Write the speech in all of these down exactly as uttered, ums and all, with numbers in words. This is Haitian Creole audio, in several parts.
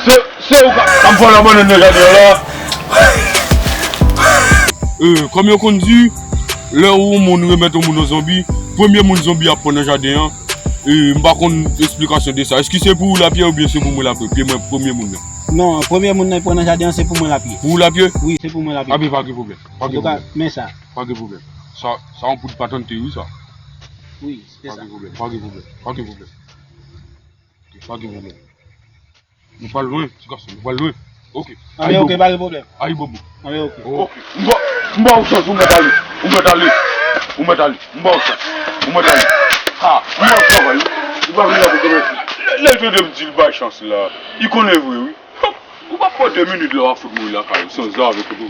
Se, se ou k ap vòlè bannann nan jaden an la. E, kòm yo konn di, lè yon moun remèt yon moun yon zonbi, premye moun zonbi ap pran nan jaden an, e, m pa konn esplikasyon de sa. Èske se pou ou l ap ye oubyen se pou mwen l ap ye? Premye, premye moun nan. Non, premye moun nan pran nan jaden an, se pou mwen l ap ye. Pou ou l ap ye? Wi, se pou mwen l ap ye. Anben, pa gen pwoblèm. Pa gen pwoblèm. Men sa. Pa gen pwoblèm. Sa, sa yon poud patante, wi, sa. Wi, se sa. Pa gen pwoblèm. Pa gen pwoblèm. Pa gen pwoblèm. Pa gen pwoblèm. Nou pral lwen, ti gason, nou pral lwen. Ok. Anben, ok, pa gen pwoblèm. Ayibobo. Anben, ok. Ok. M ba, m ba ou chans, ou mèt ale. Ou mèt ale. Ou mèt ale. M ba ou chans. Ou mèt ale. Ha, m ap travay, wi. Ou pa vin la pou kòmanse. Lè, lè l tande m di l bay chans la, li konnen vre, wi. Ou p ap pran de minit la, w ap fout mouri lakay ou, san zam avèk kouto.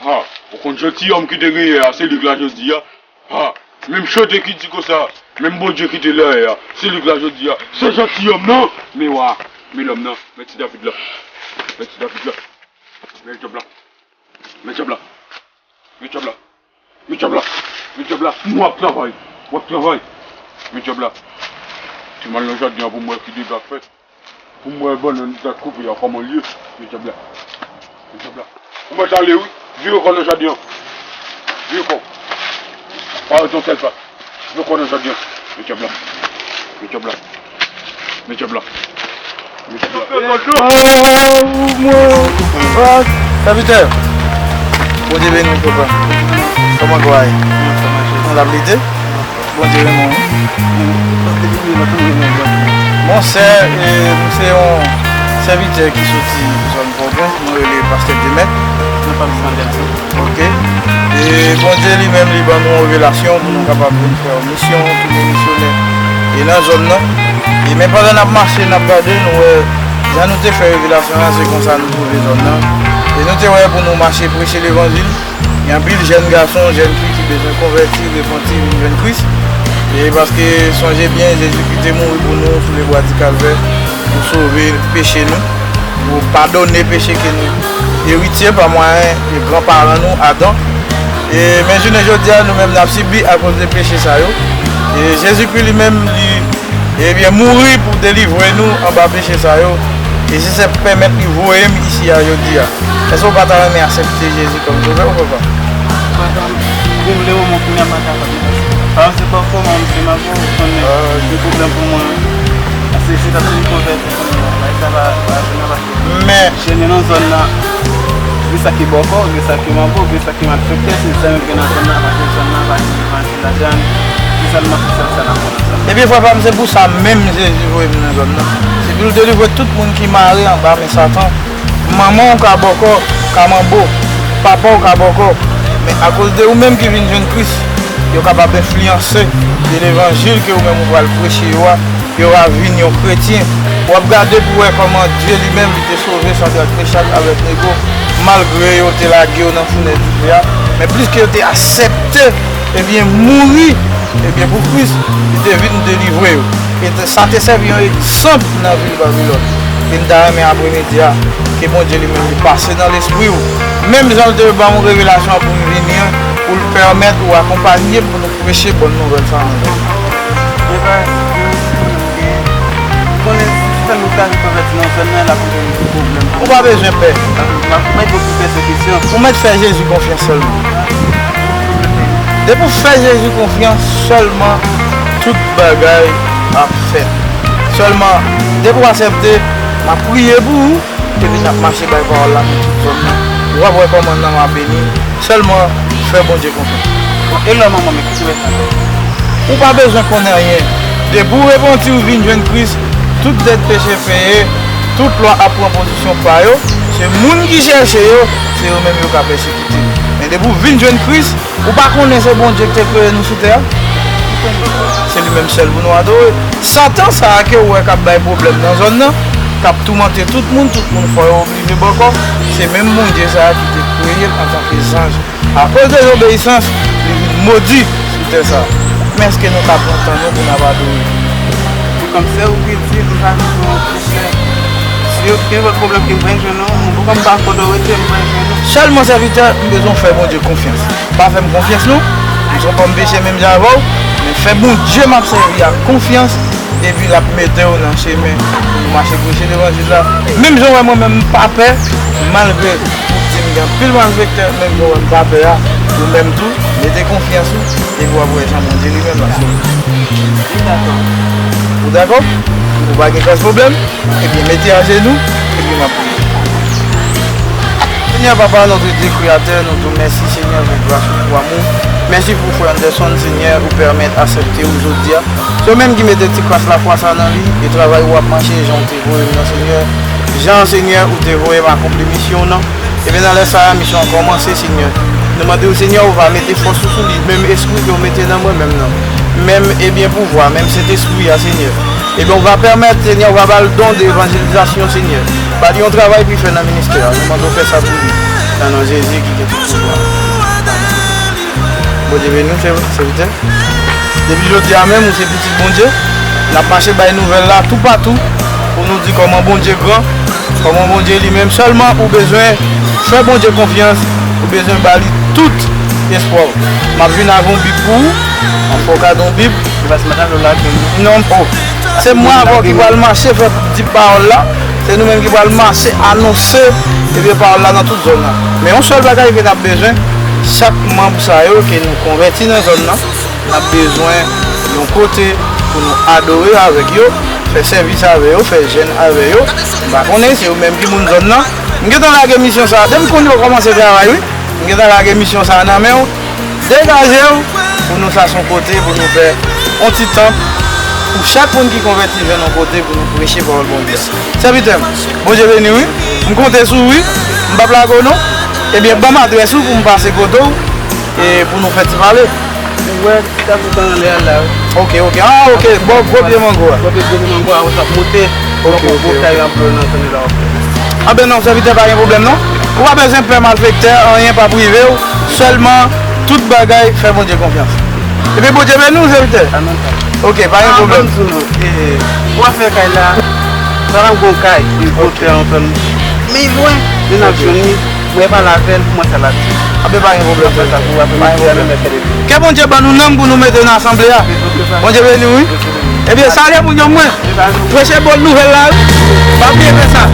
Ha, ou konn jantiyòm ki te genyen a, se li k la jodi a. Ha, menm chante ki di konsa, menm Bondye ki te lè a, se li k la jodi a. Se jantiyòm nan, men wa, men lòm nan, men ti David la. Men ti David la. Men djab la. Men djab la. Men djab la. Men djab la. Men djab la. M w ap travay. W ap travay. Men djab la. Ti m al nan jaden an pou m wè ki dega k fèt. Pou m wè bannann ki ta koupe a kòman l ye. Men djab la. Men djab la. Ou mèt ale wi. Vire kò w nan jaden an. Vire kò w. Pa rete yon sèl plas. Vire kò w nan jaden an. Men djab la. Men djab la. Men djab la. Men djab la. Sèvitè. Bondye beni w, papa. Kòman w ye? Nan laplite? Bondye renmen w. Monchè, e, m se yon sèvitè ki soti zòn Pòpren, mwen rele pastè Demèt. Nan pam Sandèl. Ok. E Bondye li menm, li ban nou yon revelasyon pou nou kapab vin fè yon misyon, tounen misyonè. E nan zòn nan. E men pandan n ap mache, n ap gade, nou wè, jan nou te fè revelasyon an, se konsa nou twouve zòn nan. E nou te wè pou nou mache preche levanjil. Gen anpil jèn gason, jèn fi ki bezwen konvèti, repanti, vin jwenn Kris. E paske, sonje byen, Jezi ki te mouri pou nou sou lebwa di Kalvè, pou sove peche nou, pou padone peche ke nou eritye pa mwayen de granparan nou, Adan. E, men jounen jodi a, nou menm n ap sibi akoz de peche sa yo. E Jezikri li menm, li, ebyen, mouri pou delivre nou anba peche sa yo. E se sa k pèmèt li voye m isi a jodi a. Èske w pa ta renmen aksepte Jezi kòm sovè w, papa? Papa m, pou m le moman kounye a m pa kapab. Papa m se bòkò, manman m se mago, ou konnen, se pwoblèm pou mwen. Paske se ta tou li konvèti pou mwen, bagay sa va, va vin anba. Men. Chene nan zòn nan, gen sa ki bòkò, gen sa ki mago, gen sa ki malfektè, se sa menm gen nan zòn nan, paske zòn nan pa gen levanjil ladan l, se sèlman se sèl sa n ap wè nan zòn nan. Ebyen, frè pa m, se pou sa menm Jezi voye m nan zòn nan. Se pou l delivre tout moun ki mare anba men Satan. Manman w ka bòkò, ka manbo, papa w ka bòkò, men akoz de ou menm ki vin jwenn Kris, yo kapab enfliyanse de levanjil ke ou menm ou pral preche yo a, yo va vin yon kretyen. W ap gade pou wè kòman Dye li menm li te sove Sadrak, Mechak avèk Nego, malgre yo te lage yo nan founè dife a, men pliske yo te aksepte, ebyen, mouri, ebyen, pou Kris, li te vin delivre yo. E te, sa te sèvi yon egzanp nan vil Babilòn. E m ta renmen apremidi a, ke Bondye li menm li pase nan lespri w. Menm jan l te ban m revelasyon an pou m vini an, pou l pèmèt ou akonpanye m pou nou preche bòn nouvèl sa a nan zòn nan. Konnen si sèl moun ki konvèti nan zòn nan, l ap gen pwoblèm. Ou pa bezwen pè. M ap mèt gen pèsekisyon. Ou mèt fè Jezi konfyans sèlman. Depi w fè Jezi konfyans sèlman, tout bagay ap fèt. Sèlman, depi w aksepte, m ap priye pou ou, epi n ap mache bay pawòl la nan tout zòn nan. W ap wè kòman nanm ap beni. Sèlman, fè Bondye konfyans. Bon, e lè manman m, ki sou rès nan kò? Ou pa bezwen konnen anyen. Depi w repanti, w vin jwenn Kris, tout dèt peche peye, tout lwa ap pran pozisyon pa yo. Se moun ki chèche yo, se yo menm yo ka pèsekite. Men depi w vin jwenn Kris, ou pa konnen se Bondye ki te kreye nou sou tè a? Se li menm sèl pou nou adore. Satan sa a ke w wè k ap bay pwoblèm nan zòn nan, k ap toumante tout moun, tout moun fò yo oblije bòkò, se menm Bondye sa a ki te kreye l antanke zanj. Akoz de dezobeyisans, li vin modi sou tè sa a. Men èske nou ka pran tan nou pou n ap adore? Pou kòm se ou ki di, m pa vin pou yon pwoblèm. Si yo gen lòt pwoblèm ke m pral jwenn nou, m pou kòm pa kote w rete, m pral jwenn nou. Sèlman sèvitè, m bezwen w fè Bondye konfyans. Pa fè m konfyans non. M se yon fanm peche menm jan avè w, men fè Bondye m ap sèvi a konfyans, Epi l ap mete w nan chemen pou w mache preche levanjil la. Menm jan w wè mwen menm m pa pè, malgre ou di m gen anpil malfektè, menm jan w wè m pa pè a, ou menm tou, mete konfyans ou, epi w ap wè jan Bondye li menm l ap sove w. Ou dakò? Ou pa gen kras pwoblèm? Ebyen, mete ajenou, epi m ap priye. Senyè Papa, Notre Dieu Créateur, nou di w mèsi, Senyè, pou gras ou, pou amou. Mèsi pou frè Anderson, Senyè, ou pèmèt aksepte w jodi a. Se ou menm ki mete ti kras lafwa sa nan li, e travay ou ap mache jan ou te voye m nan, Senyè. Jan, Senyè, ou te voye m akonpli misyon w nan. Ebyen, nan lè sa a, misyon an kòmanse, Senyè. Nou mande w, Senyè, ou va mete fòs ou sou li, menm espri ke w mete nan mwen menm nan. Menm, ebyen, pouvwa, menm Sentespri a, Senyè. Ebyen, ou va pèmèt, Senyè, ou va ba l don de evanjelizasyon, Senyè. Ba li yon travay pou l fè nan ministè a. Nou mande w fè sa pou li. Nan non Jezi ki gen tout pouvwa. Bondye beni w, sè-, sèvitè. Depi jodi a menm, ou se pitit Bondye. N ap mache bay nouvèl la toupatou pou nou di kòman Bondye gran, kòman Bondye li menm. Sèlman ou bezwen fè Bondye konfyans, ou bezwen ba li tout espwa w. M ap vin avè yon bib pou ou, m ap fè w kado yon bib. Se pa se maten la lage m. Non, oh. Se mwen avè w ki pral mache fè di pawòl la. Se nou menm ki pral mache anonse, ebyen, pawòl la nan tout zòn nan. Men yon sèl bagay ke n ap bezwen, chak manm sa yo ke nou konvèti nan zòn nan, n ap bezwen yon kote pou nou adore avèk yo, fè sèvis avè yo, fè jèn avè yo. M pa konnen, se yo menm ki moun zòn nan. M gentan lage misyon sa a. Depi kounye a w kòmanse travay, wi. M gentan lage misyon sa a nan men w. Degaje w pou nou chache yon kote pou nou fè yon ti tanp pou chak moun ki konvèti jwenn yon kote pou nou preche pawòl Bondye. Sèvitè m, Bondye beni w, wi. M konte sou ou, wi. M p ap lage w non. Ebyen, ban m adrès ou pou m pase kote w e pou nou fè ti pale. Ou wè, ti kapitan anlè a la, wi. Ok, ok. Ah, ok. Bò, bò pye mango a. Bò pye mango a, ou t ap monte. Ok, ok, ok. Anben non, sèvitè, pa gen pwoblèm non. Ou pa bezwen pè malfektè, anyen p ap rive w. Sèlman, tout bagay, fè Bondye konfyans. Epi Bondye beni w, sèvitè. Amèn. Ok, pa gen pwoblèm. Ou a fè kay la. Sa la gon kay, li kote antan. Men lwen, men n ap jwenn li. Mwen pale avè l, mwen fè l ap di. Anben pa gen pwoblèm, sèvitè. Pa gen pwoblèm. Ke Bondye ban nou nanm pou nou mete nan asanble a. Bondye beni w, wi. Ebyen, salye moun yo mwen. Preche bon nouvèl la, wi. Pa bliye fè sa.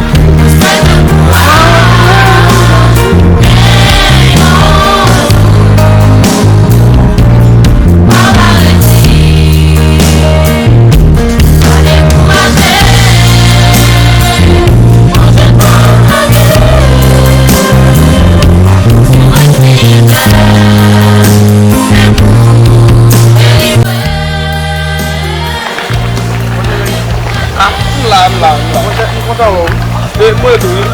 Ah, m la, m la, m la. Monchè, m kontan wè w. E, mwen tou, wi.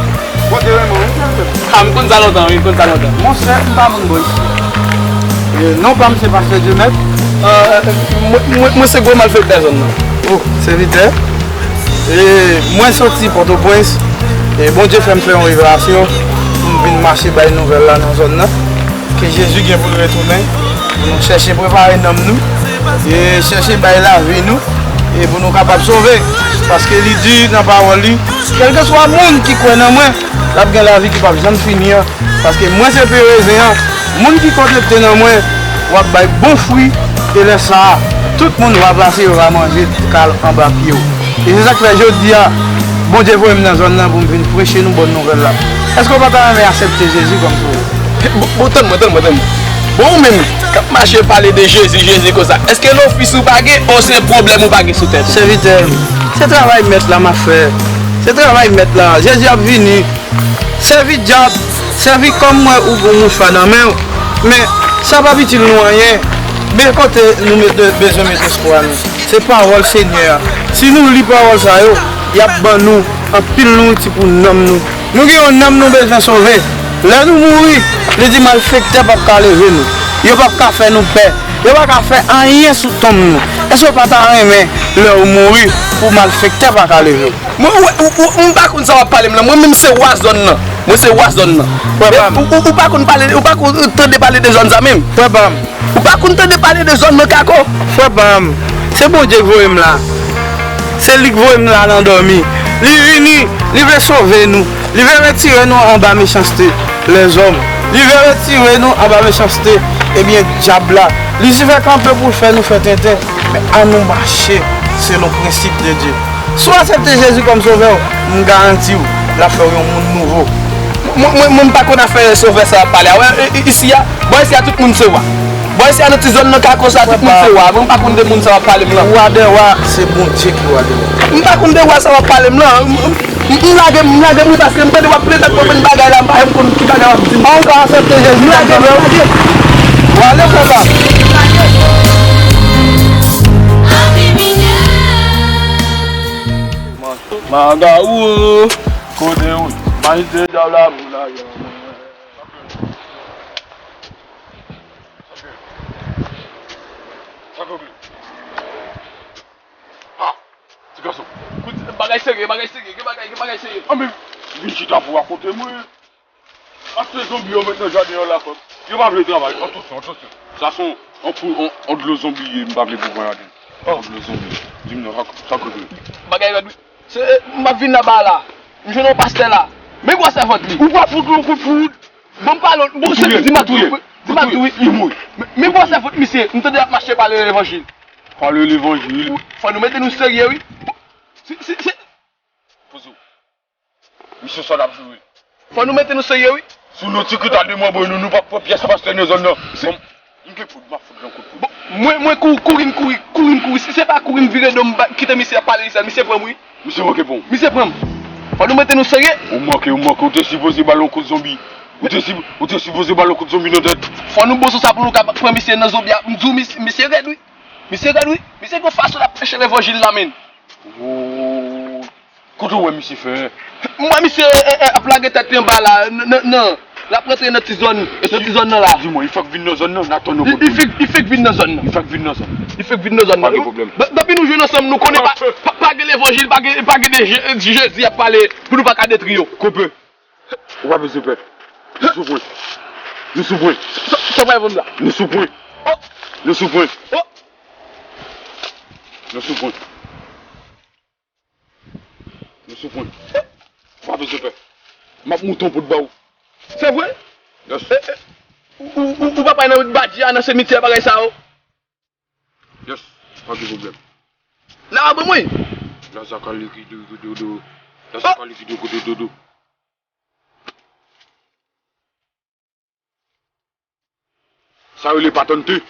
Bondye renmen w, wi, sèvitè. Ah, m konn sa lontan, wi, m konn sa lontan. Monchè, m pa moun bò isi. E, non pa m se Pastè Dieumètre. Ah, mwen, mwen, mwen se gwo malfektè zòn nan. Oh, sèvitè. E, mwen soti Pòtoprens. E, Bondye fè m fè yon revelasyon pou m vin mache bay nouvèl la nan zòn nan. Ke Jezi gen pou l retounen, pou nou chèche prepare nanm nou, e chèche bay lavi nou, e pou nou kapab sove. Paske li di nan pawòl li, kèlkeswa moun ki kwè nan mwen, l ap gen lavi ki p ap janm fini an. Paske mwen se pye rezen an, moun ki konekte nan mwen, w ap bay bon fwi, e lè sa a, tout moun va pase, yo va manje kal anba pye w. E se sa k fè jodi a, Bondye voye m nan zòn nan pou m vin preche nou bòn nouvèl la. Èske w pa ta renmen aksepte Jezi kòm sovè? Bon, bon, tann mwen, tann mwen, tann mwen. Bon, ou menm k ap mache pale de Jezi, Jezi konsa, èske lofis ou pa gen, oswen pwoblèm ou pa gen sou tèt ou? Sèvitè m, se travay Mèt la m ap fè. Se travay Mèt la. Jezi ap vini. Sèvi dyab, sèvi kòm mwen ou gon mouchwa nan men w. Men, sa p ap itil nou anyen. Men kote nou mete, bezwen mete espwa nou. Se pawòl Senyè a. Si nou li pawòl sa yo, y ap ban nou anpil nouriti pou nanm nou. Nou gen yon nanm nou bezwen sove. Lè nou mouri, li di malfektè p ap ka leve nou. Yo p ap ka fè nou pè. Yo pa ka fè anyen sou tonm nou. Èske w pa ta renmen lè w mouri pou malfektè pa ka leve w? Mwen, ou, ou, ou, m pa konn sa w ap pale m lan. Mwen menm se wa zòn nan. Mwen se wa zòn nan. Frè pa m. Ou, ou, ou pa konn pale, ou pa konn tande pale de zòn sa menm. Frè pa m. Ou pa konn tande pale de zòn nan kako. Frè pa m, se Bondye k voye m la. Se li k voye m la nan dòmi. Li vini, li vle sove nou. Li vle retire nou anba mechanste lèzòm. Li vle retire nou anba mechanste, ebyen, dyab la. Lisifè kanpe pou l fè nou fè tenten. Men ann nou mache selon prensip de Dye. Si w aksepte Jezi kòm sovè w, m garanti w, l ap fè w yon moun nouvo. Mwen, mwen, mwen, m pa konn afè sovè sa w ap pale a. Wè, e, e, isi a, bò isi a tout moun se wa. Bò isi a nan ti zòn nan Kako sa, tout moun se wa. Mwen, m pa konn de moun sa w ap pale m lan. Wa dè wa, se Bondye ki wa dè wa. M pa konn de wa sa w ap pale m lan. M, m, m lage, m lage m wi paske m tande w ap plede ak mwen menm bagay la, m pa janm konn ki bagay w ap di m. An, ou ka aksepte Jezi kòm sovè w. Ou ale, frè pa m. Magawou, kote w? Majistre djab la pou la. Sa koke. Ha! Ti gason. Kout, bagay serye, bagay serye, gen bagay, gen bagay serye. Anben, vin chita pou rakonte mwen. Achte zonbi yo met nan jaden an la, frè m. Yo pa vle travay. Atansyon, atansyon. Sa se yon, yon pou, yon, yon dlo zonbi ye, m pa vle pou pran ladan. Oh. Yon dlo zonbi. Di m non, sa, sa kote. Bagay rèd, wi. Se, m ap vin laba la. M jwenn yon pastè la. Men gwosè vant li. Ou pa fout yon kout fout. Bon, m pale, bon, se di m ap di w, di m ap di w, wi. Li mouri. Men, men gwosè vant misye, m tande l ap mache pale levanjil. Pale levanjil. Fò nou mete nou serye, wi. Bon, si, si, si. Poze w. Misye sa n ap joure. Fò nou mete nou serye, wi. Si nou ti kit a demanbre nou, nou p ap pran pyès pastè nan zòn nan. Bon, m gen fout, m ap fout yon kout fout. Bon, mwen, mwen kou-, kouri, m kouri, kouri, m kouri. Si se pa kouri, m vire do m, m ba-, kite misye ap pale isi a, misye pran m, wi. Misye manke pran w. Misye pran m. Fò nou mete nou serye. Ou manke, ou manke. Ou te sipoze ba l yon kout zonbi. Ou te si-, ou te sipoze ba l yon kout zonbi nan tèt. Fò nou bozo sa pou nou ka pran misye nan zonbi a. M di w, misye, misye rèd, wi. Misye rèd, wi. Misye gen yon fason l ap preche levanjil la, menn. Woy. Kote w wè misye fè? M wè misye, e, e, ap lage tèt li anba la, nan, nan, nan. L ap rantre nan ti zòn, nan ti zòn nan la. Di mwen, li fèk vin nan zòn nan, n a tann yon kote pou li. Li fèk, li fèk vin nan zòn nan. Li fèk vin nan zòn nan. Li fèk vin nan zòn nan. Pa gen pwoblèm. De-, depi nou jwenn ansanm, nou konnen pa, pa, pa gen levanjil, pa gen, pa gen de Je-, Jezi ap pale pou nou pa ka detwi yo. Konpè. Ou pa bezwen pè. Nou sou pwen. Nou sou pwen. Sa, sa pa vre la. Nou sou pwen. Oh. Nou sou pwen. Oh. Nou sou pwen. Nou sou pwen. Ou pa bezwen pè. M ap moute yon poud ba ou. Se vre? Yes. E, e, ou, ou, ou, ou pa pale nan badji a, nan simityè, bagay sa yo? Yes, pa gen pwoblèm. Nan ban mwen. Laza ka likide dodo. Laza ka likide kote dodo. Sa rele patante.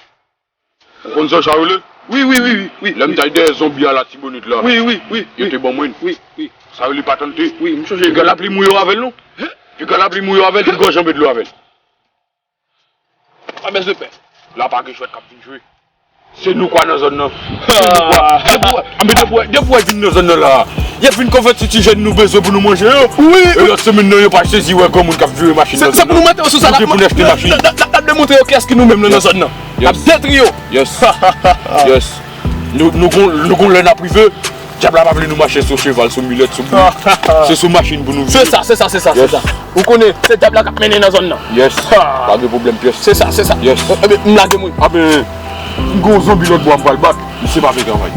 Ou konn sa sa rele? Wi, wi, wi, wi, wi. Lè m t al dèyè zonbi a Latibonit la. Wi, wi, wi, wi. Yo te ban mwen. Wi, wi. Sa rele patante. Wi, m chonje. Piga lapli mouye w avè l non. Piga lapli mouye w avè l, piga w janbe dlo avè l. Pa bezwen pè. La pa gen jwèt k ap vin jwe. Se nou kwa nan zòn nan. Se nou kwa. Depi w, anben depi w, depi w vin nan zòn nan la, y ap vin konvèti ti jèn nou bezwen pou nou manje yo. Wi. E lòt semèn nan, yo pa sezi wè granmoun k ap vire machin nan zòn nan. Se pou nou mete yo sou sa. Moute pou n achte machin. N ap demontre yo kiyès ki nou menm nan, nan zòn nan. N ap detwi yo. Yes. Yes. Nou, nou gon, nou gon lè n ap rive. Dyab la pa vle nou mache sou cheval, sou milèt, sou bourik. Se sou machin pou nou vini. Se sa, se sa, se sa, se sa. Ou konnen, se dyab la k ap mennen nan zòn nan. Yes. Pa gen pwoblèm pyès. Se sa, se sa. Yes. Enben, m lage mwen. Anben, m gon zonbi lòt bò a m pral bat. Misye pa vle travay.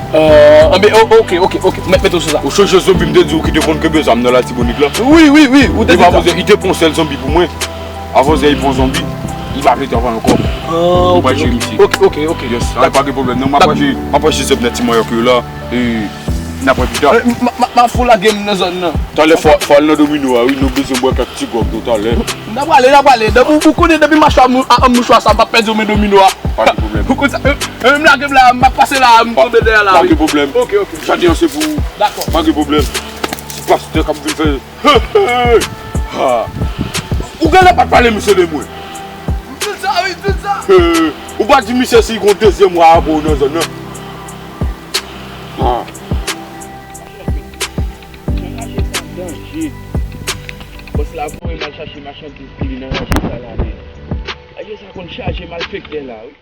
Enben, o-, oke, oke, oke. Mèt mete w sou sa. Ou sonje zonbi m te di w ki te konn kenbe zam nan Latibonit la? Wi, wi, wi. Ou te di sa. Li te pran sèl zonbi pou mwen. Avozè li pran zonbi, li pa vle travay ankò. Ah, ok, ok, ok, ok. Yes, pa gen pwoblèm non, m ap rache, m ap rache zèb nan ti manyòk yo la, e n ap wè pita. M ap fou lage m nan zòn nan. Talè fò, fò al nan domino a wi, nou bezwen bwè kèk ti gwòg tou talè. N ap prale, n ap prale. Ou konnen depi m mache ak mouchwa sa, m p ap pèdi w men domino a. Pa gen pwoblèm. Ou konn sa, e, e, m lage m la, m ap pase la, m tonbe dèyè la wi. Pa gen pwoblèm. Ok, ok. Jaden an se pou ou. Dakò. Pa gen pwoblèm. Ti pastè k ap vin fè Hey, hey, hey. Ha. Ou genlè pa t pale misye de mwen. M di l sa wi, m di l sa. Hey, ou pa di misye si l gon dezyèm wa apre w nan zòn nan. Ha. Jan raje sa danje. Bòs la voye m al chache machandiz pou li nan raje sa la, men raje sa konn chaje malfektè la wi.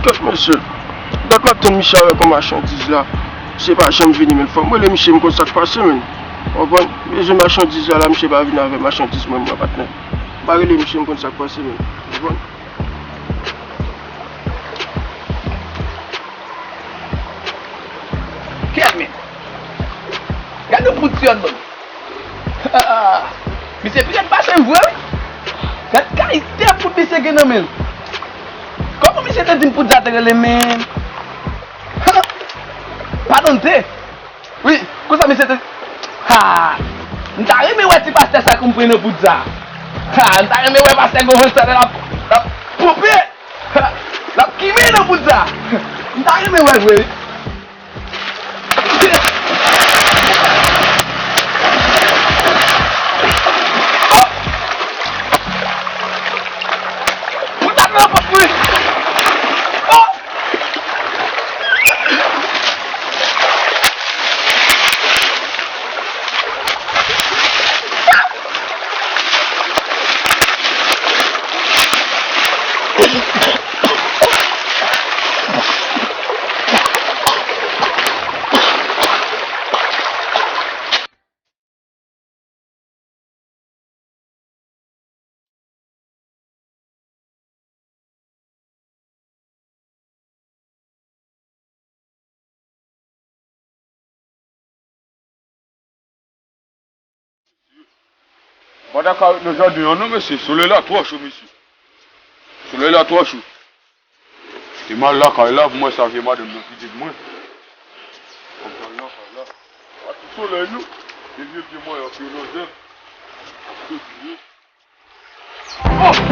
Kèt mesye. Dat m ap tann misye avèk yon machandiz la. Misye pa janm vini, men fò m rele misye, m konn sa k pase, men. Ou konprann? Bezwen machandiz la, la, misye pa vini avèk machandiz mwen, mwen, patnè. M pa rele misye, m konn sa k pase, men. Ou konprann? Kèt, men. Gade yon poud siyòn, bon. Misye fityèt pase m vre, wi. Gad kalite poud misye gen nan men l. Kòman misye te di m poud sa te rele menm? Padonte. Wi, konsa misye te. Ha! M ta renmen wè ti pastè sa konprann nan poud sa. Ha! M ta renmen wè pastè Gohan sa l ap, l ap ponpe. Ha! L ap kimen nan poud sa. M ta renmen wè vre, wi. Mwen ta ka ret nan jaden an non, mesye. Solèy la twò cho, mesye. Solèy la twò cho. E m al lakay la pou m wè sa vye madanm nan pitit mwen. Fò m t al lakay la. A ti solèy nou. E vye pye mwen yo nan zèb. Ap soti yo. Oh!